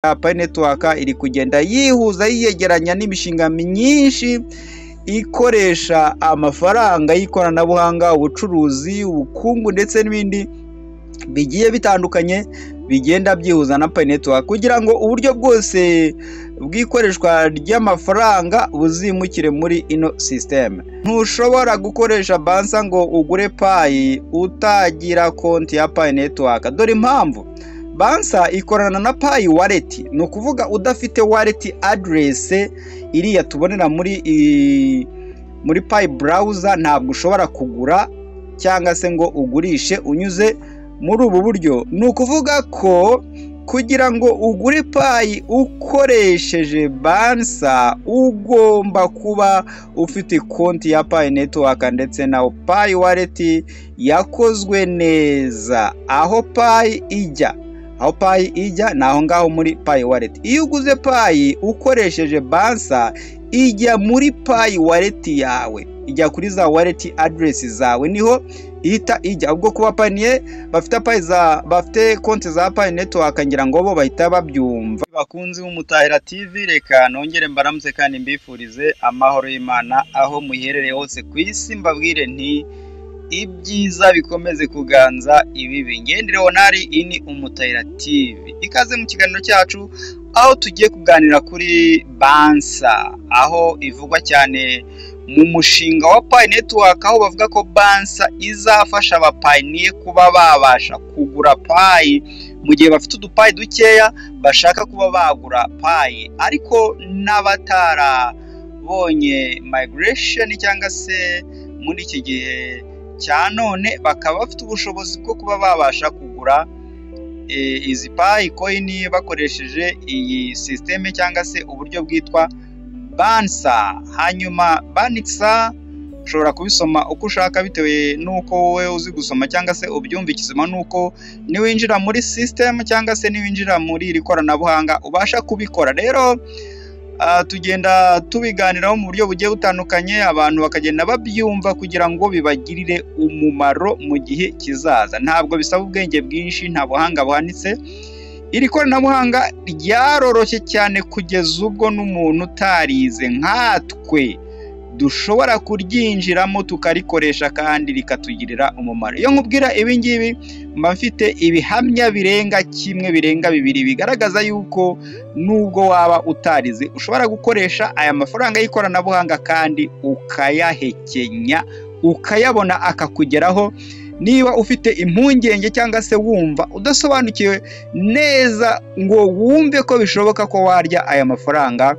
Pi Network iri kugenda yihuza, yiyegeranya n'imishinga myinshi ikoresha amafaranga y'ikoranabuhanga, ubucuruzi, ubukungu ndetse n'ibindi bigiye bitandukanye bigenda byihuza na Pi Network kugira ngo uburyo bwose bw'ikoreshwa ry'amafaranga buzimukire muri ino sisiteme. Ntushobora gukoresha Banxa ngo ugure Pi utagira konti ya Pi Network. Dore impamvu: Banxa ikorana na Pi Wallet, ni ukuvuga udafite wallet address iriya tubonera muri Pi Browser, ntabwo ushobora kugura cyangwa se ngo ugurishe unyuze muri ubu buryo. Ni ukuvuga ko kugira ngo ugure Pi ukoresheje Banxa, ugomba kuba ufite konti ya Pi Network ndetse na Pi Wallet yakozwe neza. Aho Pi ijya ni aho ngaho muri Pi Wallet. Iyo uguze Pi ukoresheje Banxa, ijya muri Pi Wallet yawe, ijya kuri za wallet address zawe, niho ihita ijya. Ubwo kuba pioneer bafite Pi za bafite konti za Pi Network, ngira ngo bo bahita babyumva. Bakunzi b'Umutahira TV, reka nongere mbaramutse kandi mbifurize amahoro y'Imana aho muherereye hose ku isi, mbabwire nti ibyiza bikomeze kuganza ibibi. Ngendere Leonard, iyi ni Umutahira TV. Ikaze mu kiganiro cyacu aho tugiye kuganira kuri Banxa, aho ivugwa cyane mu mushinga wa Pi Network, aho bavuga ko Banxa izafasha abapioneer kuba babasha kugura Pi mu gihe bafite uduPi dukeya bashaka kuba bagura Pi, ariko n'abatarabonye migration cyangwa se muri iki gihe cya none bakaba bafite ubushobozi bwo kuba babasha kugura izi Pi coin bakoresheje iyi sisiteme cyangwa se uburyo bwitwa Banxa. Hanyuma Banxa ushobora kubisoma uko ushaka bitewe n'uko wowe uzi gusoma cyangwa se ubyumva. Ikizima n'uko niwinjira muri sisiteme cyangwa se niwinjira muri iri koranabuhanga ubasha kubikora. Rero tugenda tubiganiraho mu buryo bugiye butandukanye, abantu bakagenda babyumva kugira ngo bibagirire umumaro mu gihe kizaza. Ntabwo bisaba ubwenge bwinshi, nta buhanga buhanitse. Iri koranabuhanga ryaroroshye cyane kugeza ubwo n'umuntu utarize nkatwe dushobora kuryinjiramo tukarikoresha kandi rikatugirira umumaro. Iyo nkubwira ibi ngibi, mba mfite ibihamya birenga kimwe, birenga bibiri, bigaragaza yuko nubwo waba utarize ushobora gukoresha aya mafaranga y'ikoranabuhanga kandi ukayahekenya, ukayabona akakugeraho. Niba ufite impungenge cyangwa se wumva udasobanukiwe neza ngo wumve ko bishoboka ko warya aya mafaranga,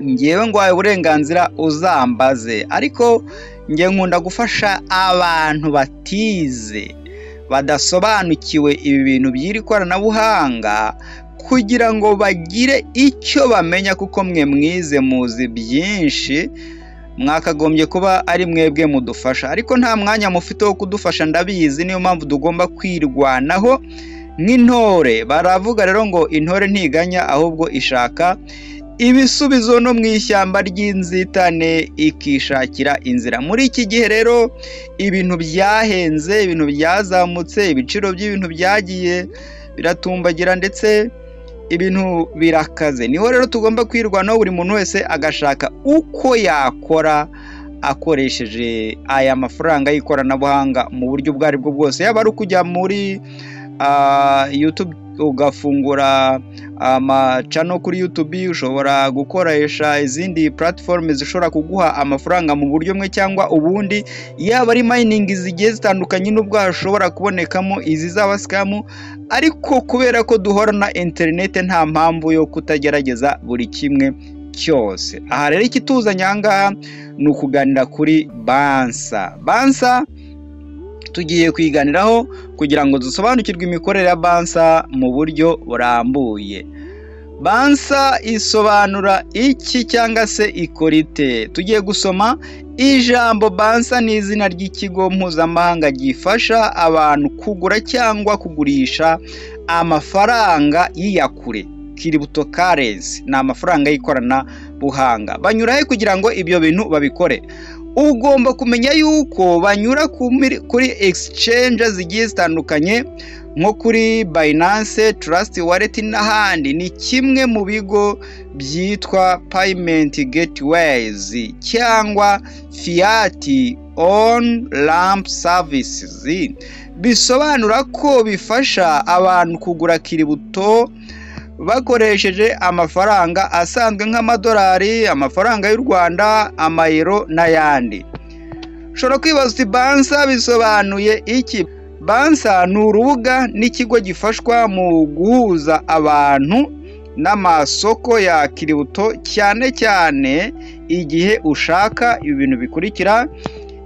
ngewe nguhaye uburenganzira uzambaze. Ariko nge nkunda gufasha abantu batize, badasobanukiwe ibi bintu by'iri koranabuhanga, kugira ngo bagire icyo bamenya, kuko mwe mwize muzi byinshi, mwakagombye kuba ari mwebwe mudufasha, ariko nta mwanya mufite wo kudufasha, ndabizi. Niyo mpamvu tugomba kwirwanaho nk'intore. Baravuga rero ngo intore ntiganya, ahubwo ishaka ibisubizo no mu ishyamba ry'inzitane ikishakira inzira. Muri iki gihe rero ibintu byahenze, ibintu byazamutse, ibiciro by'ibintu byagiye biratumbagira, ndetse ibintu birakaze. Niho rero tugomba kwirwanaho, buri muntu wese agashaka uko yakora akoresheje aya mafaranga y'ikoranabuhanga mu buryo ubwo ari bwo bwose, yaba ari ukujya muri YouTube ugafungura amachannel kuri YouTube, ushobora gukoresha izindi platform zishobora kuguha amafaranga mu buryo bumwe cyangwa ubundi, yaba ari mining zigiye zitandukanye, n'ubwo hashobora kubonekamo izi zaba scam, ariko kubera ko duhorana interineti nta mpamvu yo kutagerageza buri kimwe cyose. Aha rero ikituzanye aha ngaha ni ukuganira kuri Banxa. Banxa tugiye kuyiganiraho kugira ngo dusobanukirwe imikorere ya Banxa mu buryo burambuye. Banxa isobanura iki cyangwa se ikora ite? Tugiye gusoma ijambo Banxa ni izina ry'ikigo mpuzamahanga gifasha abantu kugura cyangwa kugurisha amafaranga y'iyakure, cryptocurrency, ni amafaranga y'ikoranabuhanga. Banyura he kugira ngo ibyo bintu babikore? Ugomba kumenya yuko banyura kuri exchange zigiye zitandukanye nko kuri Binance, Trust Wallet n'ahandi. Ni kimwe mu bigo byitwa payment gateways cyangwa fiat on ramp services, bisobanura ko bifasha abantu kugura crypto bakoresheje amafaranga asanzwe nk'amadolari, amafaranga y'u Rwanda, amayero n'ayandi. Ushobora kwibaza uti: "Bansa bisobanuye iki?" Bansa ni urubuga n'ikigo gifashwa mu guhuza abantu n'amasoko ya crypto, cyane cyane igihe ushaka ibintu bikurikira: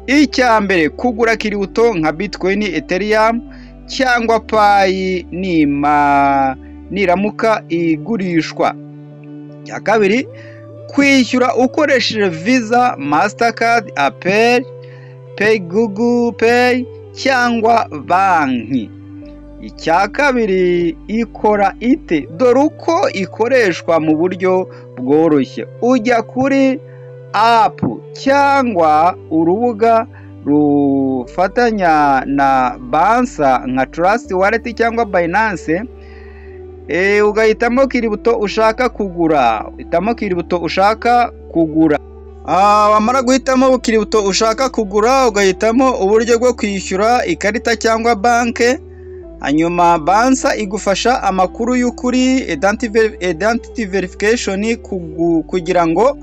icya mbere, kugura crypto nka Bitcoin, Ethereum cyangwa Pi nima niramuka igurishwa. Icya kabiri, kwishyura ukoresheje Visa, Mastercard, Apple Pay, Google Pay cyangwa banki. Icya kabiri, ikora ite? Dore uko ikoreshwa mu buryo bworoshye: ujya kuri app cyangwa urubuga rufatanya na Bansa nka Trust Wallet cyangwa Binance, ugahitamo crypto ushaka kugura. Uhitamo crypto ushaka kugura. Wamara guhitamo crypto ushaka kugura, ugahitamo uburyo bwo kwishyura, ikarita cyangwa banki. Hanyuma Bansa igufasha amakuru y'ukuri, identity verification, kugira ngo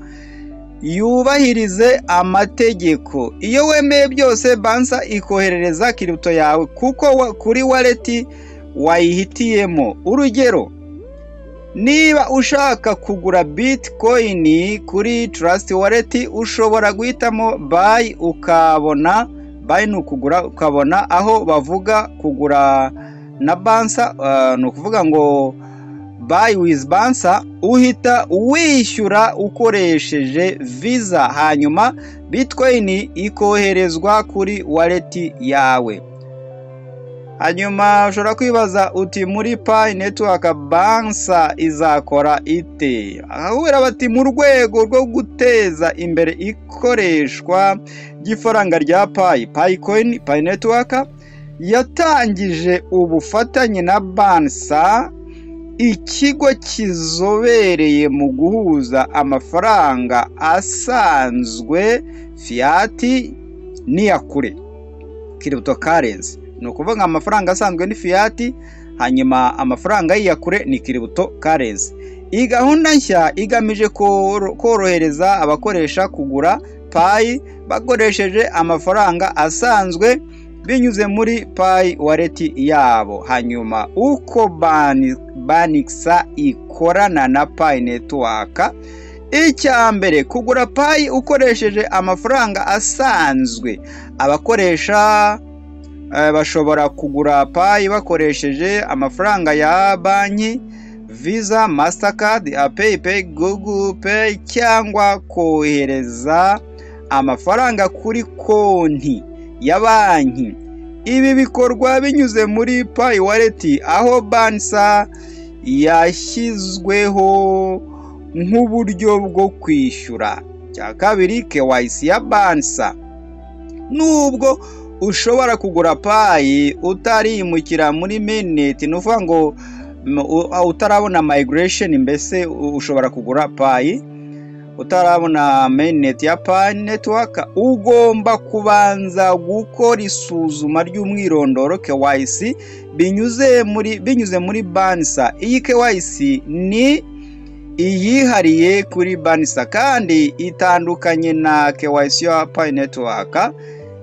yubahirize amategeko. Iyo wemeye byose, Bansa ikoherereza crypto yawe kuko kuri wallet wayihitiyemo. Urugero, niba ushaka kugura Bitcoin kuri Trust Wallet, ushobora guhitamo buy, ukabona buy ni ukugura, ukabona aho bavuga kugura na Bansa, ni ukuvuga ngo "buy with Bansa". Uhita wishyura ukoresheje Visa, hanyuma Bitcoin ikoherezwa kuri wallet yawe. Hanyuma ushobora kwibaza uti: "Muri Pi Network Bansa izakora ite?" Ahubwo bati: "Mu rwego rwo guteza imbere ikoreshwa ry'ifaranga rya Pi, Pi Coin, Pi Network yatangije ubufatanye na Bansa, ikigo kizobereye mu guhuza amafaranga asanzwe fiat n'iyakure, cryptocurrency." Ni ukuvuga amafaranga asanzwe ni fiat, hanyuma amafaranga y'iyakure ni cryptocurrency. Iyi gahunda nshya igamije korohereza abakoresha kugura Pi bakoresheje amafaranga asanzwe binyuze muri Pi Wallet yabo. Hanyuma uko Banxa ikorana na Pi Network: icya mbere, kugura Pi ukoresheje amafaranga asanzwe. Abakoresha bashobora kugura Pi bakoresheje amafaranga ya banki, Visa, Mastercard, Apple Pay, Google Pay, cyangwa kohereza amafaranga kuri konti ya banki. Ibi bikorwa binyuze muri Pi Wallet, aho Bansa yashyizweho nk'uburyo bwo kwishyura. Cya kabiri, KYC ya Bansa. Nubwo ushobora kugura Pi utarimukira muri mainnet, ni ukuvuga ngo utarabona migration, mbese ushobora kugura Pi utarabona mainnet ya Pi Network, ugomba kubanza gukora isuzuma ry'umwirondoro, KYC, binyuze muri Bansa. Iyi KYC ni iyihariye kuri Bansa kandi itandukanye na KYC ya Pi Network.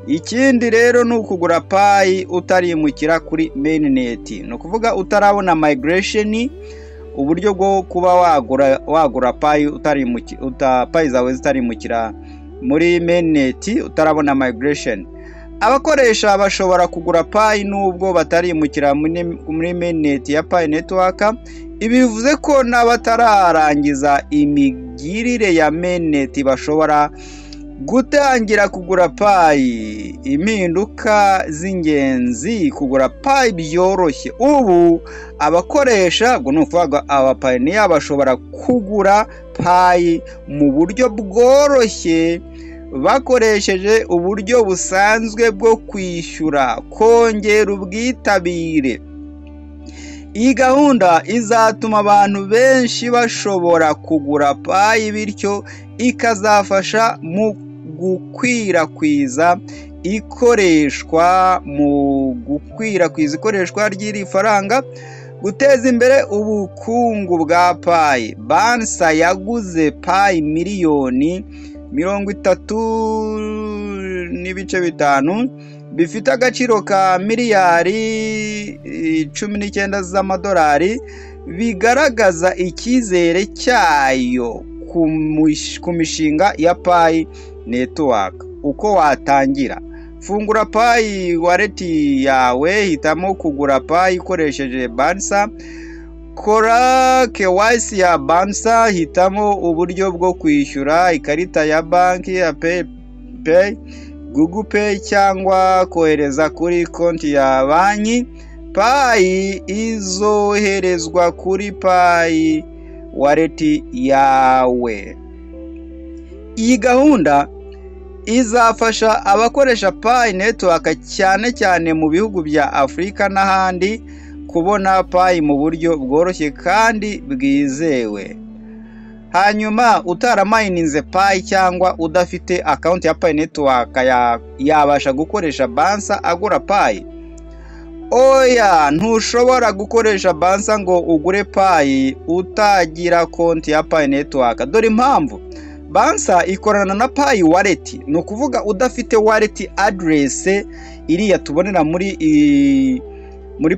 Ikindi rero ni ukugura Pi utarimukira kuri mainnet, ni ukuvuga utarabona migration, uburyo bwo kuba wagura Pi Pi zawe zitarimukira muri mainnet, utarabona migration. Abakoresha bashobora kugura Pi nubwo batarimukira muri mainnet ya Pi Network. Ibi bivuze ko n'abatararangiza imigirire ya mainnet bashobora gutangira kugura Pi. Impinduka z'ingenzi: kugura Pi byoroshye. Ubu abakoresha, ubwo ni ukuvuga abapioneer, bashobora kugura Pi mu buryo bworoshye. Bakoresheje uburyo busanzwe bwo kwishyura, kongera ubwitabire. Iyi gahunda izatuma abantu benshi bashobora kugura Pi, bityo ikazafasha mu gukwirakwiza ikoreshwa ry'iri faranga, guteza imbere ubukungu bwa Pi. Banxa yaguze Pi miliyoni 30.5 bifite agaciro ka miliyari 19 z'amadolari, bigaragaza icyizere cyayo ku mishinga ya Pi Network. Uko watangira: fungura Pi Wallet yawe, hitamo kugura Pi ukoresheje Banxa, kora KYC ya Banxa, hitamo uburyo bwo kwishyura, ikarita ya banki ya Pay, Google Pay cyangwa kohereza kuri konti ya banki. Pi izoherezwa kuri Pi Wallet yawe. Iyi gahunda izafasha abakoresha Pi Network, cyane cyane mu bihugu bya Afurika n'ahandi, kubona Pi mu buryo bworoshye kandi bwizewe. Hanyuma utaramayininze Pi cyangwa udafite account ya Pi Network yabasha gukoresha Banxa agura Pi? Oya, ntushobora gukoresha Banxa ngo ugure Pi utagira konti ya Pi Network. Dore impamvu: Banxa ikorana na Pi Wallet. Ni ukuvuga udafite wallet address iriya tubonera muri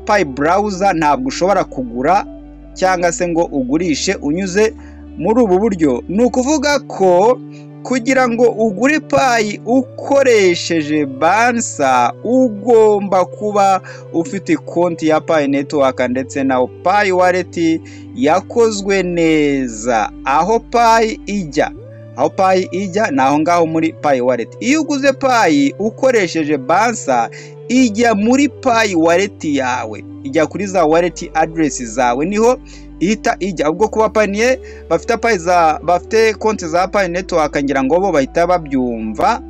Pi Browser, ntabwo ushobora kugura cyangwa se ngo ugurishe unyuze muri ubu buryo. Ni ukuvuga ko kugira ngo ugure Pi ukoresheje Banxa, ugomba kuba ufite konti ya Pi Network ndetse na Pi Wallet yakozwe neza. Aho Pi ijya ni aho ngaho muri Pi Wallet. Iyo uguze Pi ukoresheje Banxa, ijya muri Pi Wallet yawe, ijya kuri za wallet address zawe, niho ihita ijya. Ubwo kuba pioneer bafite Pi za bafite konti za Pi Network, ngira ngo bo bahita babyumva.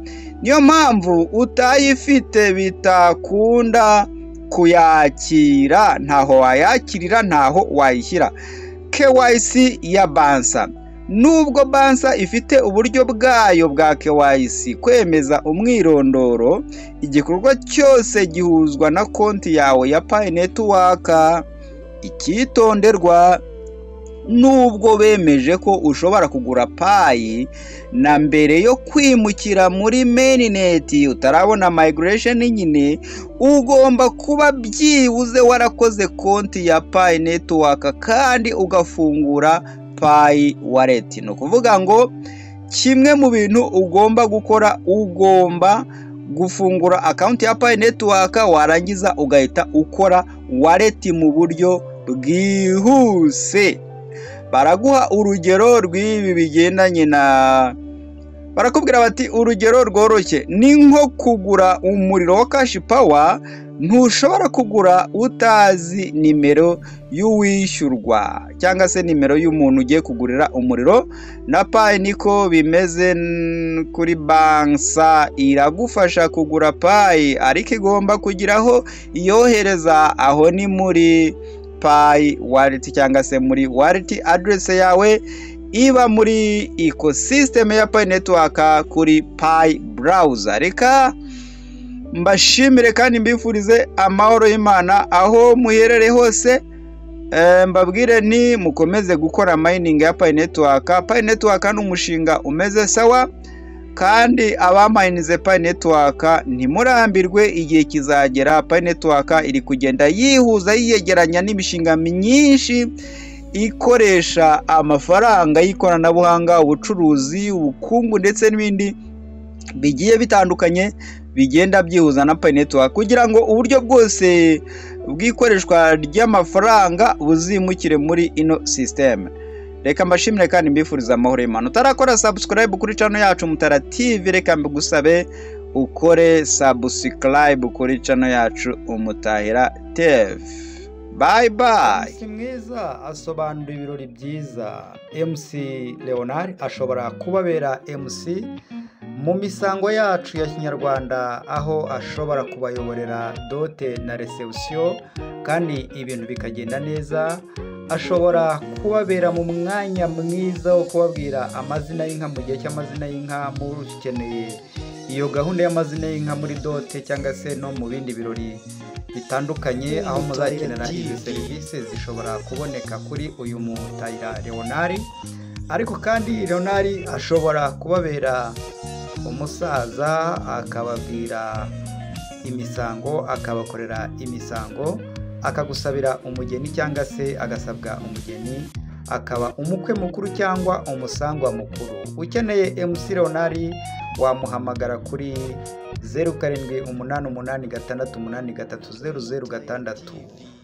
Niyo mpamvu utayifite bitakunda kuyakira, ntaho wayakirira, ntaho wayishyira. KYC ya Banxa: nubwo Banxa ifite uburyo bwayo bwa KYC, kwemeza umwirondoro, igikorwa cyose gihuzwa na konti yawe ya Pi Network. Icyitonderwa: nubwo bemeje ko ushobora kugura Pi na mbere yo kwimukira muri mainnet, utarabona migration nyine, ugomba kuba byibuze warakoze konti ya Pi Network kandi ugafungura Pi Wallet. Ni ukuvuga ngo kimwe mu bintu ugomba gukora, ugomba gufungura account ya Pi Network, warangiza ugahita ukora wallet mu buryo bwihuse. Baraguha urugero rw'ibi bigendanye na, barakubwira bati: "Urugero rworoshye ni nko kugura umuriro wa Cash Power. Ntushobora kugura utazi nimero y'uwishyurwa cyangwa se nimero y'umuntu ugiye kugurira umuriro." Na Pi niko bimeze kuri Banxa: iragufasha kugura Pi, ariko igomba kugira aho iyohereza. Aho ni muri Pi Wallet cyangwa se muri wallet address yawe iba muri ecosystem ya Pi Network kuri Pi Browser. Reka mbashimire kandi mbifurize amahoro y'Imana aho muherereye hose. Mbabwire ni mukomeze gukora mining ya Pi Network. Pi Network ni umushinga umeze sawa, kandi abamayinize Pi Network ntimurambirwe, igihe kizagera. Pi Network iri kugenda yihuza, yiyegeranya n'imishinga myinshi ikoresha amafaranga y'ikoranabuhanga, ubucuruzi, ubukungu ndetse n'ibindi bigiye bitandukanye bigenda byihuza na Pi Network, kugira ngo uburyo bwose bw'ikoreshwa ry'amafaranga buzimukire muri ino système. Reka mbashimire kandi mbifuriza amahoro y'Imana. Utarakora subscribe kuri channel yacu Mutara TV, reka mbigusabe ukore subscribe kuri channel yacu Umutahira TV. Bye bye. MC mwiza asobanura ibirori byiza. MC Leonard ashobora kubabera MC Mu misango yacu ya kinyarwanda, aho ashobora kubayoborera dot na reception kandi ibintu bikagenda neza. Ashobora kubabera mu mwanya mwiza wo kubabwira amazina y'inka mu gihe cy'amazina y'inka. Mukeneye iyo gahunda y'amazina y'inka muri dot cyangwa se no mu bindi birori bitandukanye aho muzakenera izi serivisi, zishobora kuboneka kuri uyu Mutayira Leonard. Ariko kandi Leonard ashobora kubabera umusaza, akababwira imisango, akabakorera imisango, akagusabira umugeni cyangwa se agasabwa umugeni, akaba umukwe mukuru cyangwa umusangwa mukuru. Ukeneye MC Leonard wamuhamagara kuri 0788 683 006.